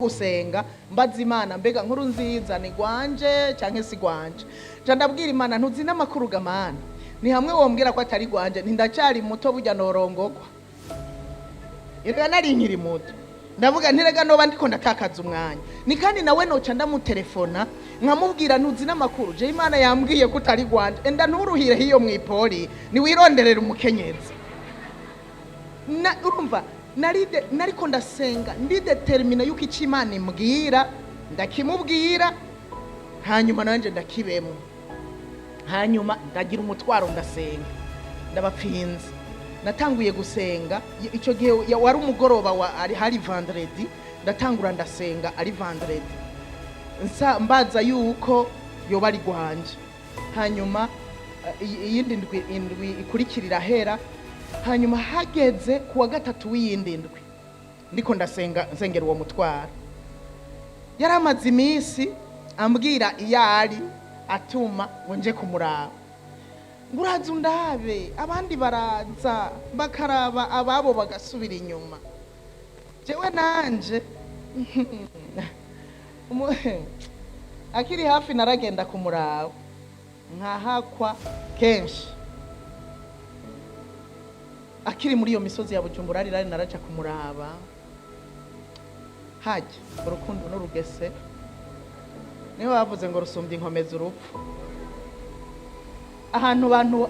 Gusenga mbaza Imana: mbega Nkurunziza ni gwanje canke si gwanje? Nca ndabwira Imana: ntuzi n'amakuru gamana, ni hamwe wombwira ko atari gwanje, nti muto, burya norongogwa. Erega nari nkiri muto. Ndavuga ntirega noba ndiko ndatakaza umwanya, ni kandi nawe noca ndamutelefona nkamubwira: ntuzi n'amakuru, je Imana yambwiye ko utari gwanje, enda nturuhire hiyo mw'ipori, niwironderera umukenyezi. Na urumva naride nariko ndasenga ndi déterminée yuko icyo Imana imbwira ndakimubwira, hanyuma nanjye ndakibemo. Hanyuma ndagira umutwaro, ndasenga, ndabapfinze. Natanguye gusenga icyo gihe wari umugoroba wa ari hari vendredi. Ndatangura ndasenga ari vendredi, nsa mbaza yuko yoba ari gwanje. Hanyuma iyindi ndwi, indwi ikurikirira hera. Hanyuma hageze ku wa gatatu w'iyindi ndwi, ndiko ndasenga, nsengera uwo mutwaro. Yari amaze iminsi ambwira iyo ari, atuma ngo nje kumuraba, ngo uraza undabe, abandi baraza bakaraba ababo bagasubira inyuma. Jewe nanje akiri hafi naragenda kumuraba, nkahakwa kenshi. Akiri muri iyo misozi ya Bujumbura ari rari, naraja kumuraba. Hajya urukundo n'urugese, niho bavuze ngo rusumbya inkomezi urupfu. Ahantu abantu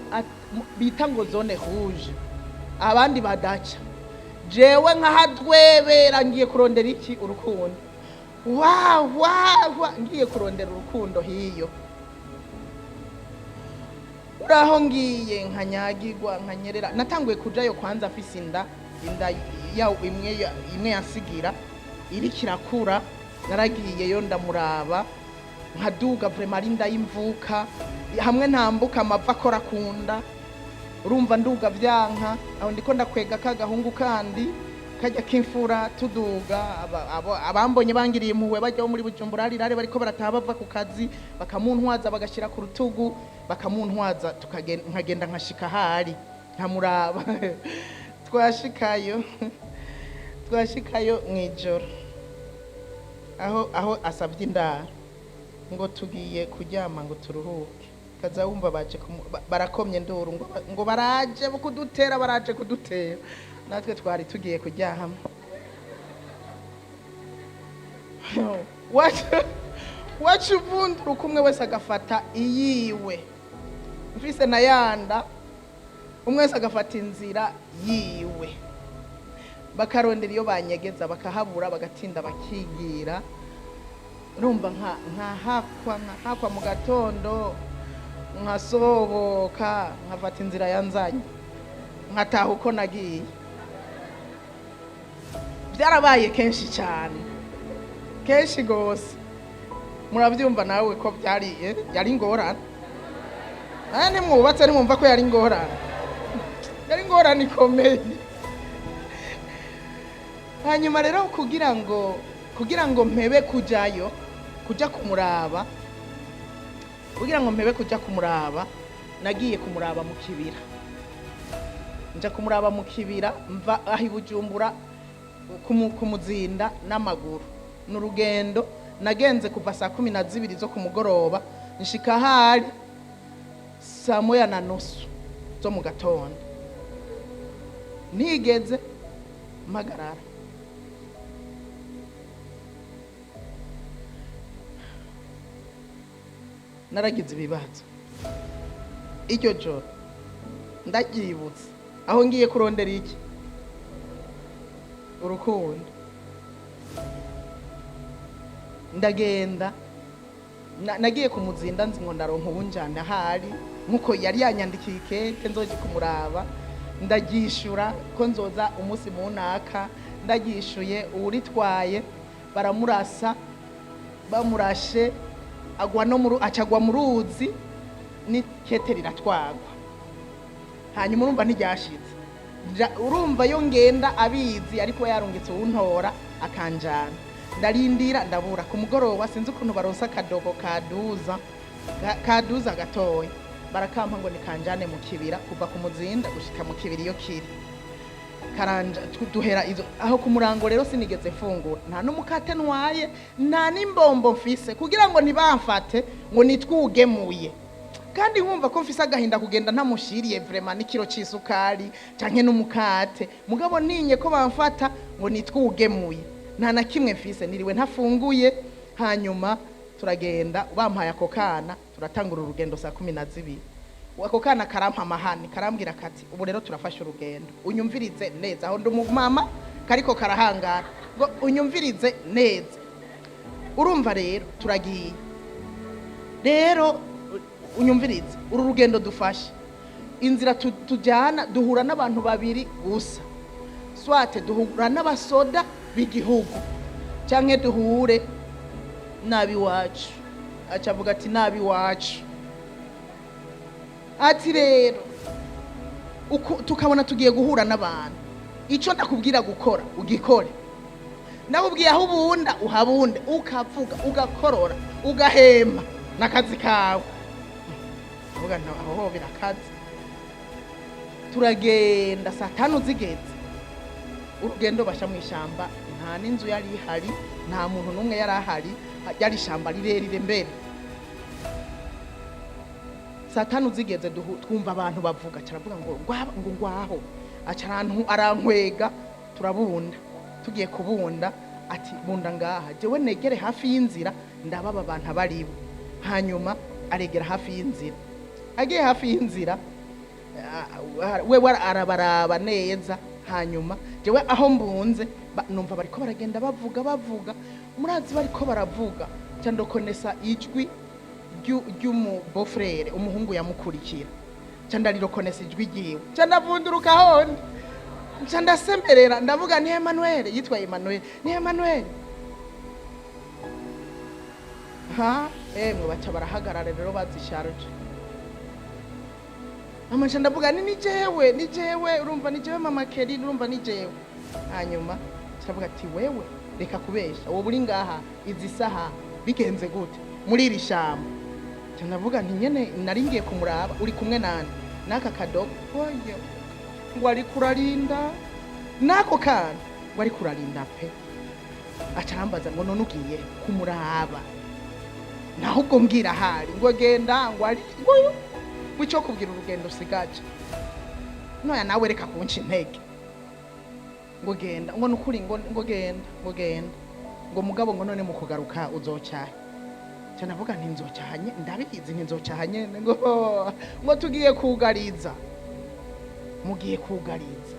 bita ngo zone rouge, abandi badaca, jewe nkahadwebera ngiye kurondera iki? Urukundo. Wa wa wa, ngiye kurondera urukundo hiyo. Uraho ngiye nkanyagirwa, nkanyerera. Natanguye kujayo kwanza afise inda, inda ya imwe imwe yansigira iriko irakura. Naragiyeyo ndamuraba, nkaduga, vraiment ari inda y'imvuka, hamwe ntambuka amava akora kunda. Urumva nduga vyanka, aho ndiko ndakwega ka gahungu kandi kajya k'imfura, tuduga. Abambonye bangiriye impuhwe, bajyaho muri Bujumbura rirare, bariko barataha bava ku kazi, bakamuntwaza, bagashyira ku rutugu, bakamuntwaza, nkagenda nkashika ahari nkamuraba. Twashikayo mw'ijoro, aho asabye indaro, ngo tugiye kuryama ngo turuhuke, kaza wumva baje barakomye nduru ngo baraje kudutera, baraje kudutera. Natwe twari tugiye kuryama. Waca uvundura umwe wese agafata iyiwe, mfise na yanda, umwe wese agafata inzira yiwe, bakarondera iyo banyegeza bakahabura, bagatinda bakigira. Urumva nkahakwa mu gatondo, nkasohoka, nkafata inzira yanzanye, nkataha uko nagiye. Byarabaye kenshi cyane, kenshi gose. Murabyumva nawe ko byari yari ingorane. Aya ntimwubatse, ntimwumva ko yari ingorane, yari ingorane ikomeye. Hanyuma rero kugira ngo mpebe kujayo kuja kumuraba, kugira ngo mpebe kuja kumuraba, nagiye kumuraba mu kibira. Nja kumuraba mu kibira, mva aho i Bujumbura kumuzinda n'amaguru. Ni urugendo nagenze kuva saa 12 zo ku mugoroba, nshika ahari saa 1:30 zo mu gatondo, ntigeze mpagarara. Naragize ibibazo iryo joro, ndaryibutse, aho ngiye kurondera iki? Urukundo. Ndagenda, nagiye kumuzinda nzi ngo ndaronka uwunjana ahari, nkuko yari yanyandikiye ikete nzoje kumuraba, ndaryishura ko nzoza umunsi munaka. Ndaryishuye, uwuritwaye baramurasa, bamurashe agwa no mu acagwa mu ruzi, n'ikete riratwagwa. Hanyuma urumva ntiryashitse. Urumva yo ngenda abizi, ariko yarungitse uwuntora akanjana. Ndarindira, ndabura. Ku mugoroba sinzi ukuntu baronsa akadogo kaduza kaduza gatoya, barakampa ngo nikanjane mu kibira, kuva ku Muzinda gushika mu kibira iyo kiri. Karanja duhera izo aho ku murango. Rero sinigeze mfungura, nta n'umukate ntwaye, nta n'imbombo mfise, kugira ngo ntibamfate ngo nitwugemuye. Kandi nkumva ko mfise agahinda kugenda ntamushiriye vraiment n'ikiro c'isukari canke n'umukate, mugabo ninye ko bamfata ngo nitwugemuye. Nta na kimwe mfise, niriwe ntafunguye. Hanyuma turagenda, bampaye ako kana, turatangura urugendo saa 12. Ako kana karampa amahani, karambwira kati: "Ubu rero turafashe urugendo, unyumvirize neza." Aho ndi umumama kariko karahangara ngo: "Unyumvirize neza, urumva rero turagiye, rero unyumvirize, uru rugendo dufashe, inzira tujyana duhura n'abantu babiri gusa: soit duhura n'abasoda b'igihugu, canke duhure n'ab'iwacu." Aca avuga ati: "N'ab'iwacu." Ati: "Rero tukabona tugiye guhura n'abantu, icyo ndakubwira gukora ugikore. Ndakubwiye aho ubunda uhabunde, ukavuga, ugakorora, ugahema, n'akazi kawe." Uvuga nti: "Aho ho birakaze." Turagenda, saa 5 zigeze urugendo basha mu ishyamba. Nta n'inzu yari ihari, nta muntu n'umwe yari ahari, ryari ishyamba rirerire. Mbere saa 5 zigeze twumva abantu bavuga. Caravuga ngo ngo ngwaho. Aca arankwega, turabunda. Tugiye kubunda ati: "Bunda ngaha, jewe negere hafi y'inzira, ndababa abantu abaribo." Hanyuma aregera hafi y'inzira. Agiye hafi y'inzira, wewe arabaraba neza. Hanyuma jewe aho mbunze numva bariko baragenda bavuga, bavuga. Murazi bariko baravuga, ca ndokonesa ijwi ry'umu beau-frère, umuhungu yamukurikira. Ca ndarirokonesa ijwi ryiwe, ca ndavunduruka hondi, nca ndasemerera, ndavuga: "Ni Emmanuel." Yitwa Emmanuel. "Ni Emmanuel." Ha, emwe, baca barahagarara rero bazisharje. Mama, nca ndavuga ni jewe, ni jewe, urumva, ni jewe mama Kelly, urumva, ni jewe. Hanyuma kiravuga ati: "Wewe reka kubesha, wowe uri ngaha izi saha bigenze gute muri iri shamba?" Nca ndavuga nti: "Nyene nari ngiye kumuraba." "Uri kumwe nande n'aka kadogo?" "Oya." Ngo: "Ariko urarinda n'ako kana?" Ngo: "Ariko urarinda pe." Aca arambaza ngo: "None ugiye kumuraba?" Naho ubwo mbwira ahari. Ngo: "Genda." Ngo: "Ari ngo icyo kubwira urugendo usigaje noya, nawe reka kunca intege." Ngo: "Genda." Ngo: "Nukuri." Ngo: "Genda." Ngo: "Genda." Ngo: "Mugabo," ngo, "none mu kugaruka uzocahe?" Nca ndavuga nti: "Nzocahanye, ndabizi, nti nyene." Ngo: "Tugiye kugariza, mugiye kugariza,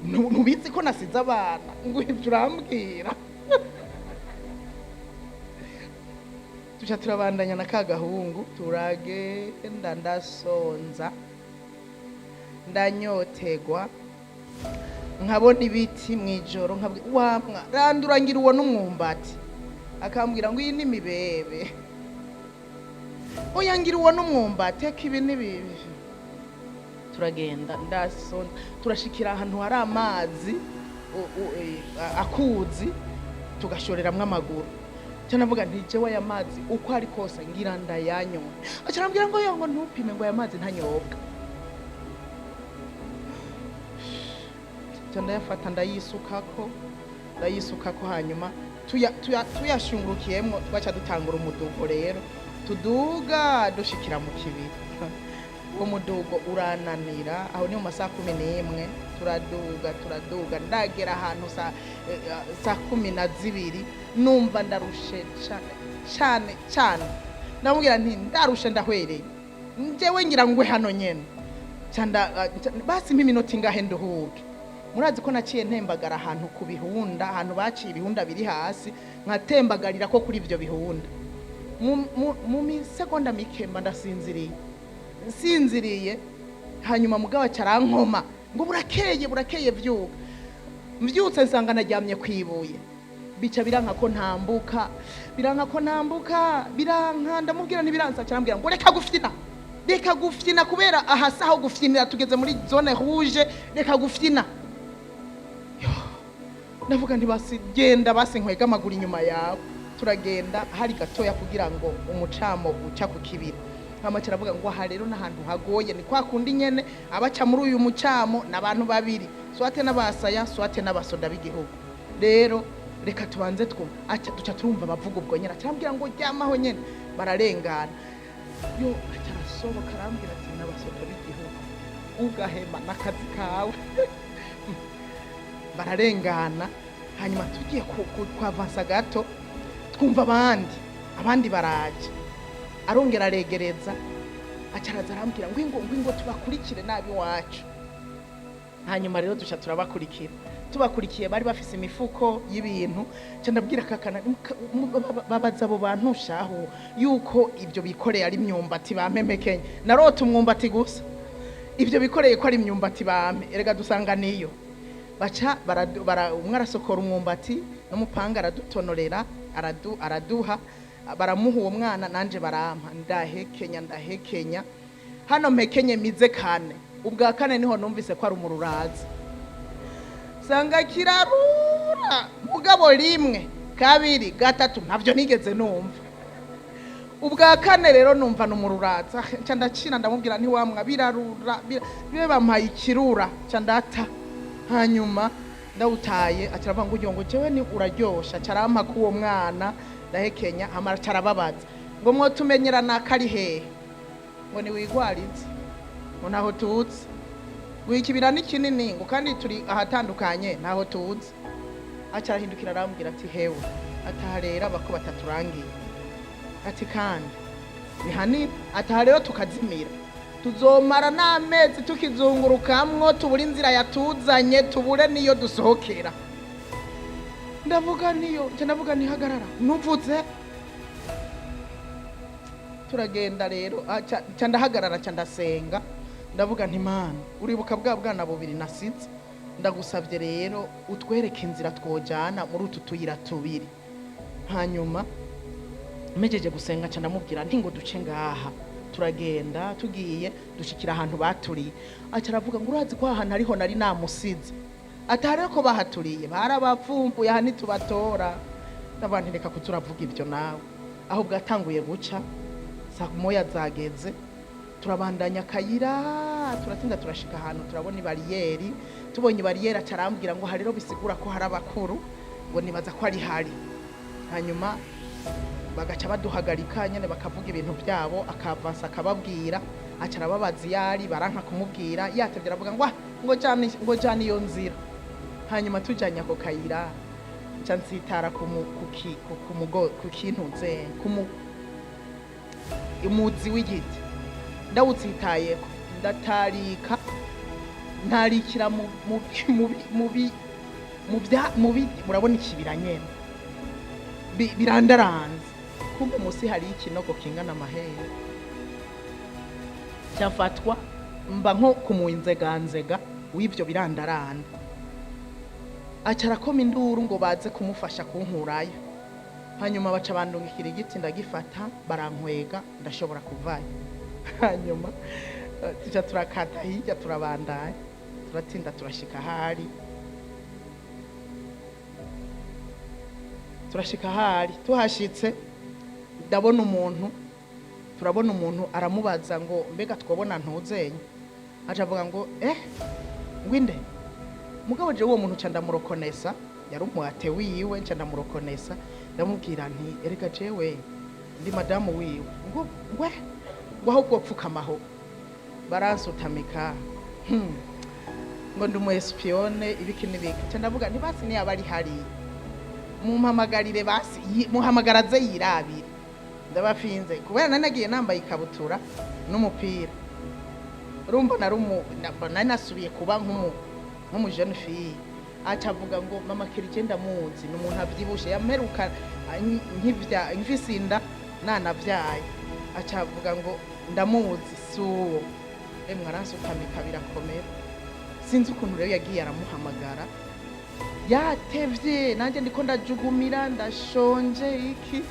ntubizi ko nasize abana?" Ngo: "Ibyo urambwira." Tuca turabandanya na ka gahungu, turagenda, ndasonza, ndanyotegwa, nkabona ibiti mu ijoro, nkabwira wamwa: "Randura ngira uwo n'umwumbati." Akambwira ngo: "Iyi ni mibebe." "Oya, ngira uwo n'umwumbati." Eka, ibi ni bibi. Turagenda, ndasonza, turashikira ahantu hari amazi, akuzi, tugashoreramwo amaguru. Nca ndavuga nti: "Jewe aya mazi uko ari kose ngira ndayanywa." Aca arambwira ngo: "Yo," ngo, "ntupime," ngo, "aya mazi ntanyobwa." Nca ndayafata, ndayisukako, ndayisukako. Hanyuma tuyashungurukiyemwo, twaca dutangura umudugo. Rero tuduga dushikira mu kibiri. Uwo mudugo urananira. Aho ni mu masaha 11. Turaduga, turaduga, ndagera ahantu saa 12, numva ndarushe cane cane cane. Ndamubwira nti: "Ndarushe, ndahwereye, njyewe ngira ngwe hano nyene." Ca basi mpa iminota ingahe nduhuke. Murazi ko naciye ntembagara ahantu ku bihunda, ahantu baciye ibihunda biri hasi, nkatembagarira ko kuri ibyo bihunda. Mu misegonda mike mba ndasinziriye, nsinziriye. Hanyuma mugabo aca arankoma ngo: "Burakeye, burakeye, vyuka." Mvyutse nsanga naryamye kwibuye. Bica biranka ko ntambuka, biranka ko ntambuka, biranka. Ndamubwira ntibiransa. Aca arambwira ngo: "Reka gufyina, reka gufyina, kubera aha si aho gufyinira, tugeze muri zone rouge, reka gufyina." Yo, ndavuga nti: "Basi genda, basi nkwega amaguru inyuma yawe." Turagenda, hari gatoya kugira ngo umucamo uca ku kibira. Hama aravuga ngo aha rero n'ahantu hagoye, ni kwa kundi nyene abaca muri uyu mucamo n'abantu babiri, soit n'abasaya, soit n'abasoda b'igihugu. Rero reka tubanze twumva. Aca duca turumva abavuga ubwo nyene, acarambwira ngo ryamaho nyene, bararengana. Yo, aca arasohoka, arambwira ati n'abasoda b'igihugu, ugahema n'akazi kawe. Bararengana. Hanyuma tugiye kwavansa gato, twumva abandi baraje. Arongera aregereza, acaraza arambwira ngo ingo tubakurikire nabi iwacu. Hanyuma rero duca turabakurikira. Tubakurikiye, bari bafise imifuko y'ibintu. Nca ndabwira kakana babaza abo bantu shahu yuko ibyo bikoreye ari imyumbati bampempekenye. Narota umwumbati gusa, ibyo bikoreye ko ari imyumbati bampe. Erega dusanga niyo baca umwe arasokora umwumbati n'umupanga, aradutonorera, araduha. Baramuha uwo mwana, nanje barampa. Ndahekenya, ndahekenya, hano mpekenye mize kane. Ubwa kane niho numvise ko ari umururazi. Sanga kirarura, mugabo rimwe, kabiri, gatatu ntabyo nigeze numva. Ubwa kane rero numva ni umururaza. Nca ndacina, ndamubwira ntiwamwa birarura, bibe bampaye ikirura. Nca ndata. Hanyuma ndawutaye, aca aravuga ngo ugira ngo jewe ni uraryosha. Aca arampa k'uwo mwana, ndahekenya. Hama aca arababaza ngo mwotumenyera naka ari hehe? Ngo niwigwarize, ngo ntaho tuzi, ngo ikibira ni kinini, ngo kandi turi ahatandukanye, ntaho tuzi. Aca arahindukira, arambwira ati hewe, ataha rero abako bataturangiye, ati kandi ni hanini, ataha rero tukazimira, tuzomara n'amezi tukizungurukamwo, tubure inzira yatuzanye, tubure niyo dusohokera. Ndavuga niyo nca ndavuga ntihagarara nuvuze. Turagenda rero. Nca ndahagarara, nca ndasenga, ndavuga nti Mana, uribuka bwa bwana bubiri nasize, ndagusabye rero utwereke inzira twojana muri utu tuyira tubiri. Hanyuma mpejeje gusenga, nca ndamubwira nti ngo duce ngaha. Turagenda, tugiye dushikira ahantu baturiye. Aca aravuga ngo urazi ko ahantu ariho nari namusize, atari ko bahaturiye, barabavumbuye, aha ntitubatora. Ndavuga nti reka kuturavuga ibyo nawe. Aho bwatanguye guca, saa moya zageze. Turabandanya akayira, turatinda, turashika ahantu turabona ibariyeri. Tubonye ibariyeri, aca arambwira ngo aha rero bisigura ko hari abakuru, ngo nibaza ko ari hari. Hanyuma bagaca baduhagarika nyene, bakavuga ibintu byabo, akavansa akababwira. Aca arababaza iyo ari, baranka kumubwira. Yatevye aravuga ngo "Ah, ngo jana, ngo jana iyo nzira." Hanyuma tujanye ako kayira, nca nsitara ku ki- ku- ku ku kintuze umuzi w'igiti. Ndawutsitayeko, ndatarika, ntarikira mu mu mu mu bi- mu bya mu biti. Murabona ikibira nyene birandaranze. Kumbe musi hari ikinogo kingana amahere. Cyafatwa mba nko kumunzeganzega w'ivyo birandaranda. Aca arakoma induru ngo baze kumufasha kunkurayo. Hanyuma baca bandungikira igiti, ndagifata, barankwega, ndashobora kuvayo. Hanyuma tuca turakata hirya, turabandanya, turatinda, turashika ahari. Turashika ahari, tuhashitse ndabona umuntu, turabona umuntu, aramubaza ngo mbega twobona ntuzenye? Aca avuga ngo ngwinde. Mugabo je uwo muntu ca ndamurokonesa, yari umuate wiwe. Nca ndamurokonesa, ndamubwira nti erega jewe ndi madamu wiwe. Ngo ngwe, ngo ahubwo pfukamaho. Baransutamika, ngo ndi umu espionne, ibiki n'ibiki. Nca ndavuga nti basi niyaba ari hariya mumpamagarire, basi muhamagaraze yirabire. Ndabafinze kubera nari nagiye nambaye ikabutura n'umupira. Urumva nari nasubiye kuba nk'umu jeune fille. Aca avuga ngo mama Kirije ndamuzi, ni umuntu avyibushe, yamperuka nkivya mfise inda nanavyaye. Aca avuga ngo ndamuzi, si uwo. Emwe, aransutamika birakomera. Sinzi ukuntu rero yagiye aramuhamagara yatevye, nanjye ndiko ndajugumira, ndashonje iki.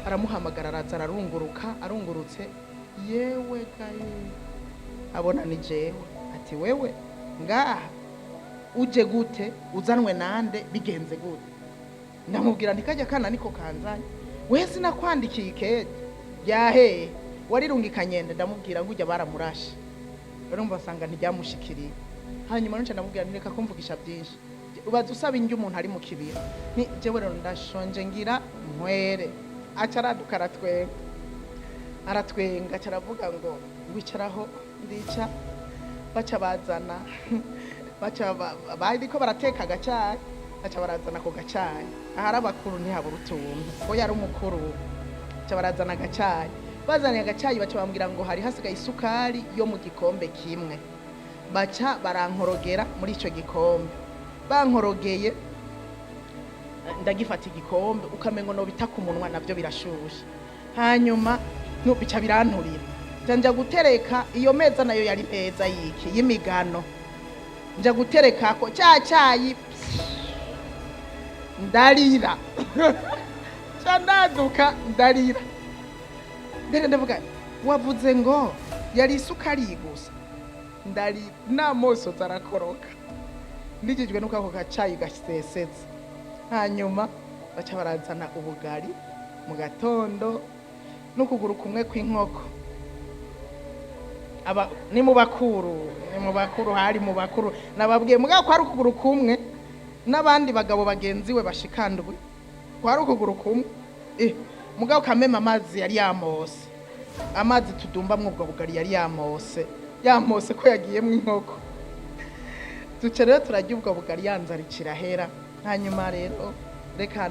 Aramuhamagara, araza, ararunguruka. Arungurutse, yewe gaye, abona ni jewe. Ati wewe ngaha uje gute? Uzanwe nande? Bigenze gute? Ndamubwira nti kajya kana niko kanzanye. We, sinakwandikiye ikete ryahehe? Warirungikanye nde? Ndamubwira ngo ujya baramurashe. Urumva asanga ntiryamushikiriye. Hanyuma nca ndamubwira nti reka kumvugisha byinshi, ubaza usaba indyo umuntu ari mu kibira. Ni jewe rero ndashonje, ngira nkwere. Aca araduka aratwenga, aratwenga, aca aravuga ngo wicaraho. Ndica, baca bazana, baca bariko barateka agacayi, baca barazana ako gacayi. Ahari abakuru ntihabura utuntu, ko yari umukuru. Baca barazana agacayi. Bazaniye agacayi, baca bambwira ngo hari hasigaye isukari yo mu gikombe kimwe. Baca barankorogera muri ico gikombe. Bankorogeye, ndagifata igikombe, ukamengo no bita ku munwa, navyo birashushe. Hanyuma bica biranturira. Nja nja gutereka iyo meza, nayo yari meza yiki y'imigano. Nja guterekako cya cyayi, ndarira, ca ndaduka ndarira. Mbere ndavuga, wavuze ngo yari isukari gusa. Ndari n'amosozi arakoroka, ndikijwe nuko ako gacayi gasesetse. Hanyuma baca barazana ubugari mu gatondo n'ukuguru kumwe kw'inkoko. Aba ni mu bakuru, ni mu bakuru, hari mu bakuru. Nababwiye mugabo ko ari ukuguru kumwe n'abandi bagabo bagenzi we bashikandwe, kwari ukuguru kumwe. Mugabo kameme amazi yari yamose, amazi tudumbamwo ubwo bugari yari yamose, yamose ko yagiyemwo inkoko. Duce rero turarya ubwo bugari, yanzara ikirahera. Hanyuma rero reka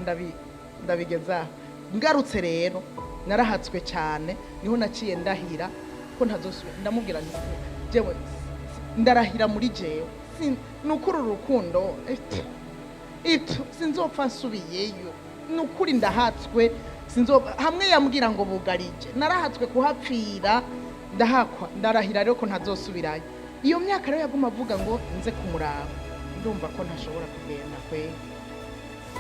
ndabigeza aho. Ngarutse rero narahatswe cyane, niho naciye ndahira ko ntazosubira. Ndamubwira nti jewe ndarahira muri jewe, ni ukuri uru rukundo itu sinzopfa nsubiyeyo, ni ukuri ndahatswe, sinzopfa. Hamwe yambwira ngo bugarije, narahatswe kuhapfira, ndahakwa. Ndarahira rero ko ntazosubirayo. Iyo myaka rero yaguma avuga ngo nze kumuraba, ndumva ko ntashobora kugenda kwe,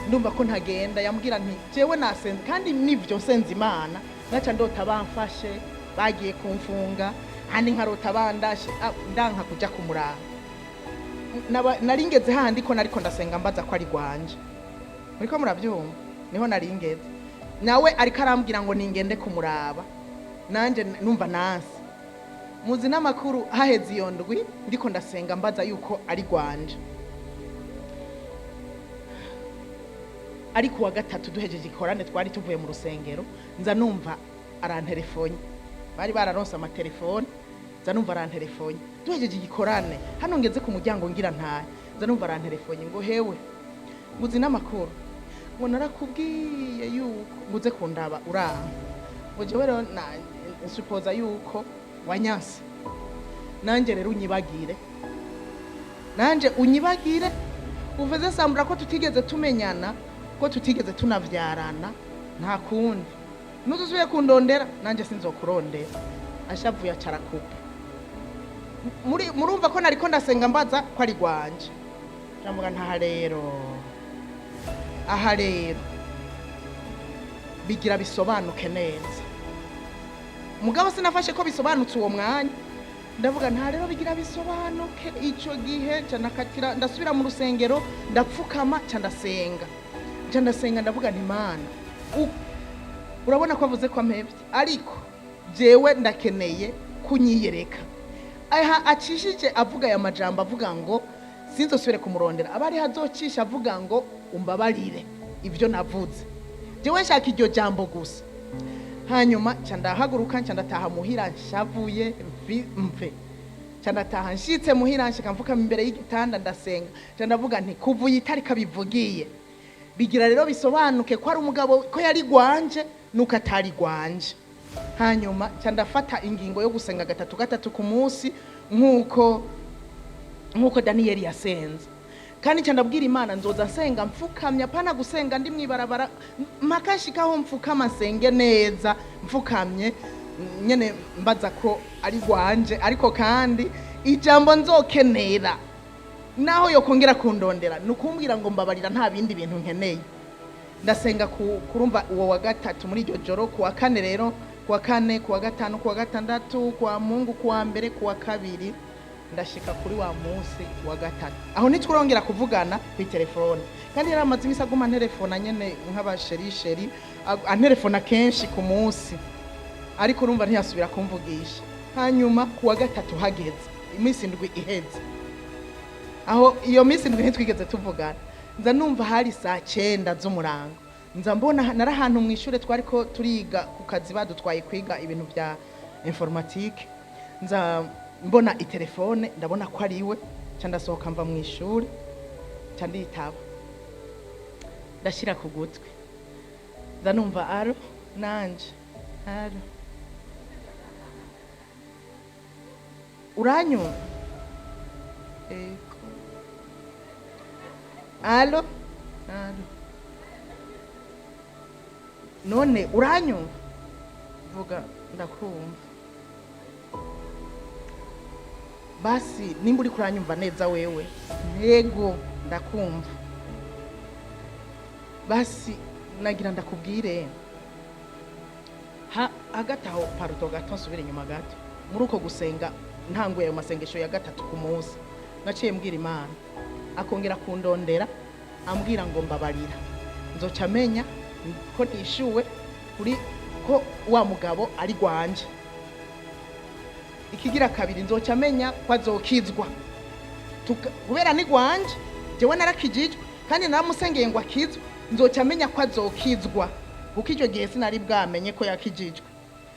ndumva ko ntagenda. Yambwira nti jewe nasenze, kandi nivyo nsenze Imana, naca ndota bamfashe bagiye kumfunga, handi nkarota bandashe. Ndanka kuja kumuraba. Naringeze handi ko nariko ndasenga mbaza ko ari gwanje. Muriko muravyumva? Niho naringeze, nawe ariko arambwira ngo ningende kumuraba, nanje numva nansi muzi n'amakuru. Haheze iyo ndwi ndiko ndasenga mbaza yuko ari gwanje. Ariko uwa gatatu duhejeje ikorane, twari tuvuye mu rusengero, nza numva aranterefonye. Bari bararonse amatelefone. Nza numva aranterefonye duhejeje igikorane, hano ngeze ku muryango ngira ntahe, nza numva aranterefonye ngo hewe, muzi n'amakuru, ngo narakubwiye yuko nguze kundaba uraha, ngo jewe rero nsupoza yuko wanyanse, nanjye rero unyibagire, nanje unyibagire, uvuze sambura ko tutigeze tumenyana, ko tutigeze tunavyarana, nta kundi nuzusubiye kundondera nanjye sinzokurondera. Ashavuye acara kupa. Muri murumva ko nariko ndasenga mbaza ko ari gwanje. Ndavuga ntaha rero, aha rero bigira bisobanuke neza. Mugabo sinafashe ko bisobanutse uwo mwanya. Ndavuga nta rero bigira bisobanuke. Ico gihe nca nakatira, ndasubira mu rusengero, ndapfukama, nca ndasenga, nca ndasenga. Ndavuga nti Mana, urabona ko avuze ko ampevye, ariko jewe ndakeneye kunyiyereka. Aha acishije avuga aya majambo, avuga ngo sinzosubire kumurondera, aba ariho azocisha avuga ngo umbabarire ibyo navuze. Jewe nshaka iryo jambo gusa. Hanyuma nca ndahaguruka, nca ndataha muhira nshavuye mve. Nca ndataha, nshitse muhira nshika mfukama imbere y'igitanda, ndasenga. Nca ndavuga nti kuva iyi tariki abivugiye, bigira rero bisobanuke ko ari umugabo, ko yari gwanje nuko atari gwanje. Hanyuma nca ndafata ingingo yo gusenga gatatu gatatu ku munsi, nkuko Daniyeli yasenze. Kandi nca ndabwira Imana nzoza nsenga mfukamye, apana gusenga ndi mwibarabara, mpaka nshikaho mfukama nsenge neza mfukamye nyene, mbaza ko ari gwanje. Ariko kandi ijambo nzokenera naho yokongera kundondera ni ukumbwira ngo mbabarira, nta bindi bintu nkeneye. Ndasenga kurumva uwo wa gatatu muri iryo joro. Ku wa kane rero, ku wa kane, ku wa gatanu, ku wa gatandatu, ku wa Mungu, ku wa mbere, ku wa kabiri, ndashika kuri wa munsi wa gatatu. Aho ntitwurongera kuvugana kuri telefone, kandi yari amaze imisi aguma antelefona nyene nk'abasherisheri, antelefona kenshi ku munsi. Ariko urumva ntiyasubira kumvugisha. Hanyuma ku wa gatatu hageze, iminsi 7 iheze, aho iyo minsi 7 ntitwigeze tuvugana, nza numva hari saa 9 z'umurango, nza mbona nari ahantu mu ishure twari ko turiga ku kazi, badutwaye kwiga ibintu bya informatique. Nza mbona itelefone, ndabona ko ari iwe, nca ndasohoka mva mu ishuri, nca nditaba, ndashyira ku gutwi, nza numva: "Allô?" Nanje: "Allô, uranyumva?" "Ego." "Allô, allô, none uranyumva?" Vuga: "Ndakumva." "Basi nimba uri kuranyumva neza wewe." "Ntego, ndakumva." "Basi nagira ndakubwire." Ha hagati aho, pardon gato, nsubire inyuma gato. Muri uko gusenga, ntanguye ayo masengesho ya gatatu ku munsi, naciye mbwira Imana akongera kundondera ambwira ngo mbabarira, nzoca amenya ko nishuwe kuri ko wa mugabo ari gwanje. Ikigira kabiri, nzoca amenya ko azokizwa. Kubera ni gwanje, jewe narakijijwe kandi naramusengeye ngo akizwe, nzoca amenya ko azokizwa, kuko icyo gihe sinari bwamenye ko yakijijwe.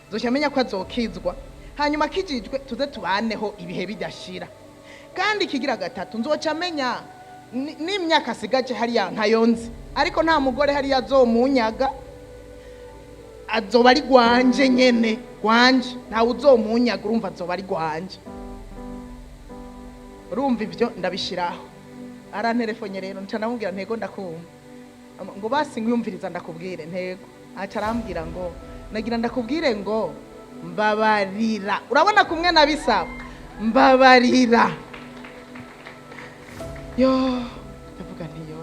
Nzoca amenya ko azokizwa, hanyuma akijijwe tuze tubaneho ibihe bidashira. Kandi ikigira gatatu, nzoca amenya n'imyaka asigaje hariya ntayo nzi, ariko nta mugore hariya azomunyaga, azoba ari gwanje nyene, gwanje, ntawe uzomunyaga. Urumva azoba ari gwanje. Urumva ibyo ndabishiraho. Aranterefonye rero, nca ndamubwira: "Ntego, ndakumva." Ngo: "Basi ngwiyumviriza ndakubwire." "Ntego." Aca arambwira ngo: "Nagira ndakubwire ngo mbabarira." Urabona kumwe nabisaba mbabarira. Yo, ndavuga nti: "Yo."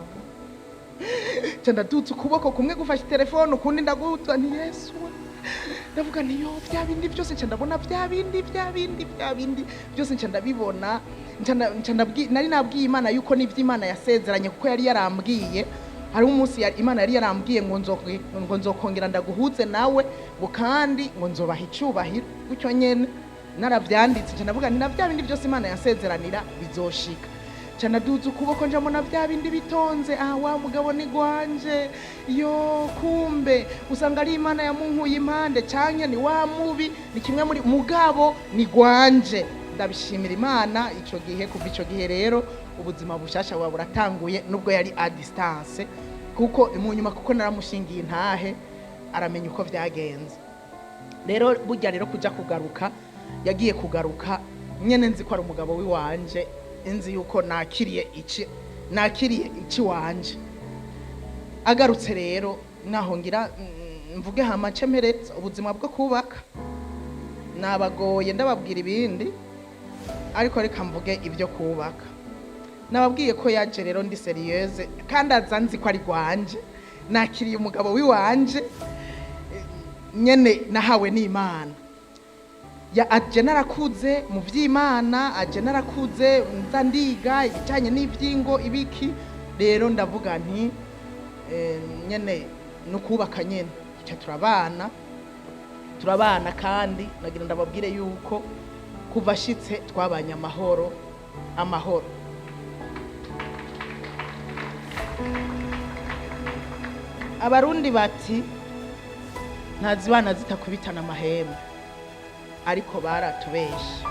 Nca ndadutse, ukuboko kumwe gufashe telefone, ukundi ndagutwa nti: "Yesu we." Ndavuga nti: "Yo, bya bindi byose." Nca ndabona bya bindi, bya bindi, bya bindi byose, nca ndabibona. Nari nabwiye Imana yuko n'ibyo Imana yasezeranye, kuko yari yarambwiye, hariho umunsi Imana yari yarambwiye ngo nzokongera ndaguhuze nawe, ngo kandi ngo nzobaha icyubahiro gutyo nyene. Naravyanditse. Nca ndavuga nti: "Na bya bindi byose Imana yasezeranira bizoshika." Nca ndaduza ukuboko, njamona bya bindi bitonze. Ah, wa mugabo ni gwanje. Yo, kumbe usanga ari Imana yamunkuye impande, canke ni wa mubi, ni kimwe muri mugabo ni gwanje. Ndabishimira Imana ico gihe. Kuva ico gihe rero ubuzima bushasha buba buratanguye, nubwo yari à distance, kuko mu nyuma, kuko naramushingiye intahe, aramenya uko vyagenze. Rero burya rero kuja kugaruka, yagiye kugaruka nyene nzi ko ari umugabo w'iwanje, nzi yuko nakiriye ici wanje. Agarutse rero, naho ngira mvuge hama nce mpereza ubuzima bwo kubaka. Nabagoye ndababwira ibindi, ariko reka mvuge ibyo kubaka. Nababwiye ko yaje rero ndi sérieuse, kandi aza nzi ko ari gwanje, nakiriye umugabo w'iwanje nyene nahawe n'Imana. Ya, aje narakuze mu vy'Imana, aje narakuze, nza ndiga ibijanye n'ivyingo ibiki. Rero ndavuga nti nyene nukubaka nyene, tuca turabana, turabana. Kandi nagira ndababwire yuko kuva ashitse twabanye amahoro, amahoro. Abarundi bati: "Ntazibana zitakubitana amahembe." Ariko baratubeshe,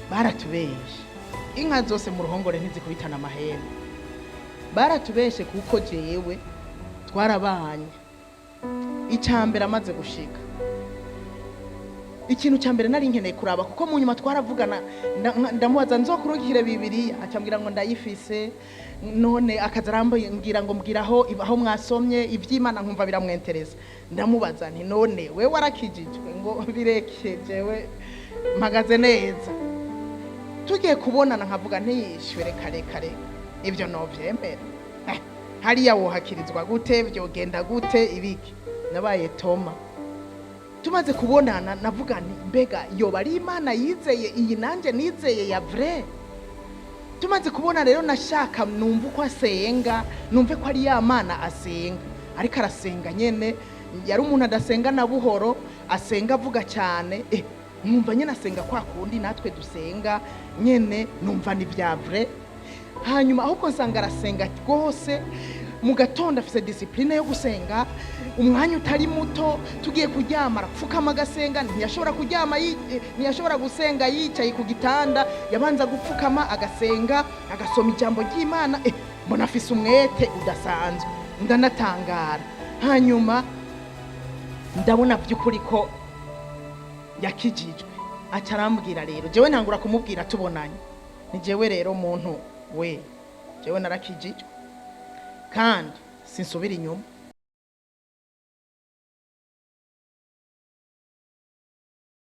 baratubeshe. Inka zose mu ruhongore ntizikubitana amahembe. Baratubeshe, kuko jewe twarabanye. Icambere, amaze gushika, ikintu cya mbere nari nkeneye kuraba, kuko mu nyuma twaravugana, ndamubaza: "Nzokurungikire Bibiliya?" Acambwira ngo: "Ndayifise." None akaza arambwira ngo: "Mbwira aho mwasomye iby'Imana." Nkumva biramwentereza. Ndamubaza nti: "None we warakijijwe?" Ngo: "Bireke, jewe mpagaze neza." Tugiye kubonana, nkavuga ntiyishyure kare kare, ibyo novyemera. Hariya wohakirizwa gute? Vyogenda gute? Ibiki? Nabaye toma. Tumaze kubonana, navuga nti: "Mbega yoba ari Imana yizeye iyi nanjye nizeye ya vrai?" Tumaze kubona rero, nashaka numva uko asenga, numve ko ari ya Mana asenga. Ariko arasenga nyene. Yari umuntu adasenga na buhoro, asenga avuga cyane. Nkumva nyine asenga kwa kundi natwe dusenga nyene, numva ni bya vrai. Hanyuma ahubwo nsanga arasenga rwose. Mu gatondo afite discipline yo gusenga umwanya utari muto. Tugiye kuryama arapfukama agasenga. Ntiyashobora kuryama ntiyashobora gusenga yicaye ku gitanda, yabanza gupfukama agasenga, agasoma ijambo ry'Imana. Mbona afise umwete udasanzwe, ndanatangara. Hanyuma ndabona by'ukuri ko yakijijwe. Aca arambwira rero, jewe ntangura kumubwira tubonanye, ni jewe rero muntu we, jewe narakijijwe kandi sinsubira inyuma.